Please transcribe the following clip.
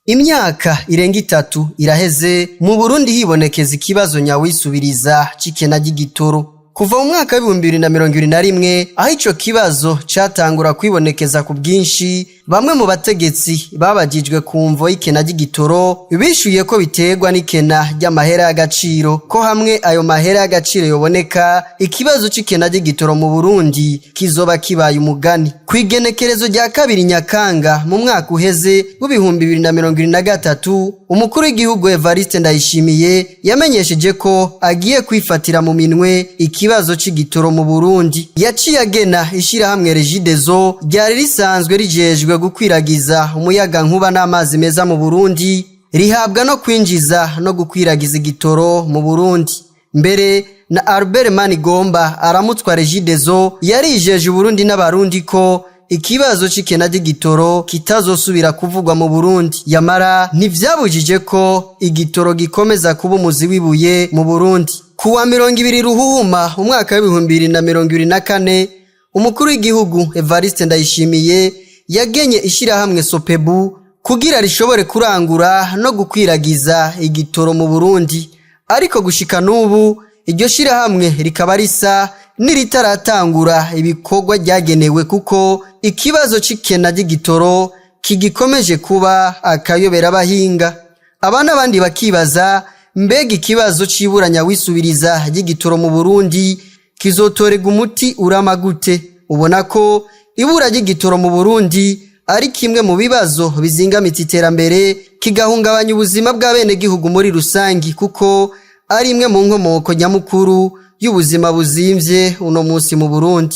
Imyaka irenga 3 iraheze mu Burundi hibonekeza ikibazo nyawisubiriza c'ikena ry'igitoro. Kuva mu mwaka w'2021, aho ico kibazo catangura kwibonekeza ku bwinshi, bamwe mu bategetsi babajijwe ku mvo y'ikena ry'igitoro bishuye ko biterwa n'ikena ry'amahera y'agaciro, ko hamwe ayo mahera y'agaciro yoboneka, ikibazo c'ikena ry'igitoro mu Burundi kizoba kibaye umugani. Kw'igenekerezo rya 2 Nyakanga mu mwaka uheze w'2023, umukuru w'igihugu Evariste Ndayishimiye yamenyesheje ko agiye kwifatira mu minwe ikibazo c'igitoro mu Burundi. Yaciye agena ishirahamwe Regideso ryari risanzwe rijejwe gukwiragiza umuyaga nkuba n'amazi meza mu Burundi, rihabwa no kwinjiza no gukwiragiza igitoro mu Burundi. Mbere na Albert Manigomba aramutswa Regideso yarijeje Uburundi n'Abarundi ko ikibazo c'ikena ry'igitoro kitazosubira kuvugwa mu Burundi. Yamara ntivyabujije ko igitoro gikomeza kuba umuzi w'ibuye mu Burundi. Kuwa 20 Ruhuhuma umwaka w'2024, umukuru w'igihugu Evariste Ndayishimiye yagenye ishirahamwe Sopebu kugira rishobore kurangura no gukwiragiza igitoro mu Burundi, ariko gushika n'ubu iryo shirahamwe rikaba risa n'iritaratangura ibikorwa ryagenewe, kuko ikibazo c'ikena ry'igitoro kigikomeje kuba akayobera abahinga. Aba n'abandi bakibaza: mbega ikibazo c'iburanya wisubiriza ry'igitoro mu Burundi kizotorega umuti urama gute? Ubona ko ibura ry'igitoro mu Burundi ari kimwe mu bibazo bizingamitse iterambere, kigahungabanya ubuzima bw'abenegihugu muri rusangi, kuko ari imwe mu nkomoko nyamukuru y'ubuzima buzimvye uno munsi mu Burundi.